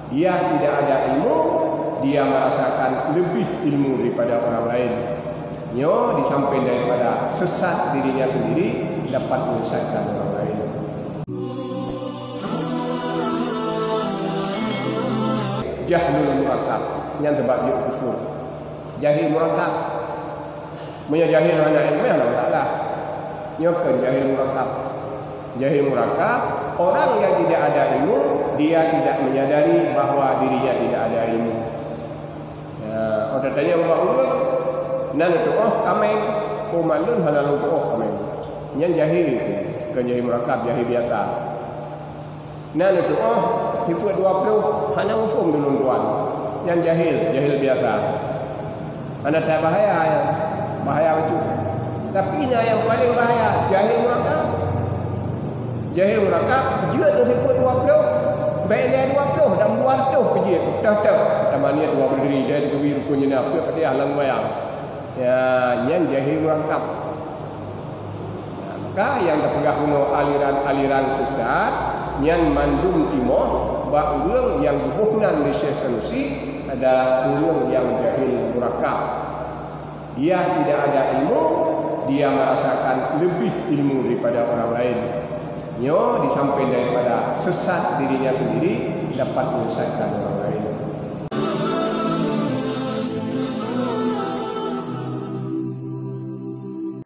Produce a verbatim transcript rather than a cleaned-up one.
Dia tidak ada ilmu, dia merasakan lebih ilmu daripada orang lain. Nyoe di samping daripada sesat dirinya sendiri, dapat menyesatkan orang lain. Jahlul murakkab, nyan sebab dia kufur. Jahil murakkab. Meunyoe jahil hana ilmu, hana masalah. Nyoe kön jahil murakkab. Jahil murakkab, orang yang tidak ada ilmu, dia tidak menyadari bahwa dirinya tidak ada ilmu. Ya, oh, tatanyong bak ureueng, na neutuoh kaméng, oh, mak lôn hana lôn tuoh kaméng. Nyan jahil, kön jahil murakkab, jahil biasa. Na neutuoh, sifeuet dua ploh, hana muphom di lôn tuan. Nyan jahil, jahil biasa. Hana that bahaya nyan. Bahaya bacut. Tapi na nyang paleng bahaya, jahil murakkab. Jahil murakkab, jeuet ngon sifeuet dua ploh, bèk lé dua ploh, dan dua reutôh pih jeuet. Teuh-teuh. Tamaniet dua ploh degree, jahil keubi rukun jeunah, peuet Fatihah lam seumayang. Ya, nyan jahil murakkab. Maka nyang tapeugah bunoe aliran-aliran sesat, nyan mandum timoh bak ureueng nyang geuboh nan lé Syekh Sanusi adalah ureueng nyang jahil murakkab. Dia tidak ada ilmu, dia merasakan lebih ilmu daripada orang lain. Nyoe di samping daripada sesat dirinya sendiri, dapat menyesatkan orang lain.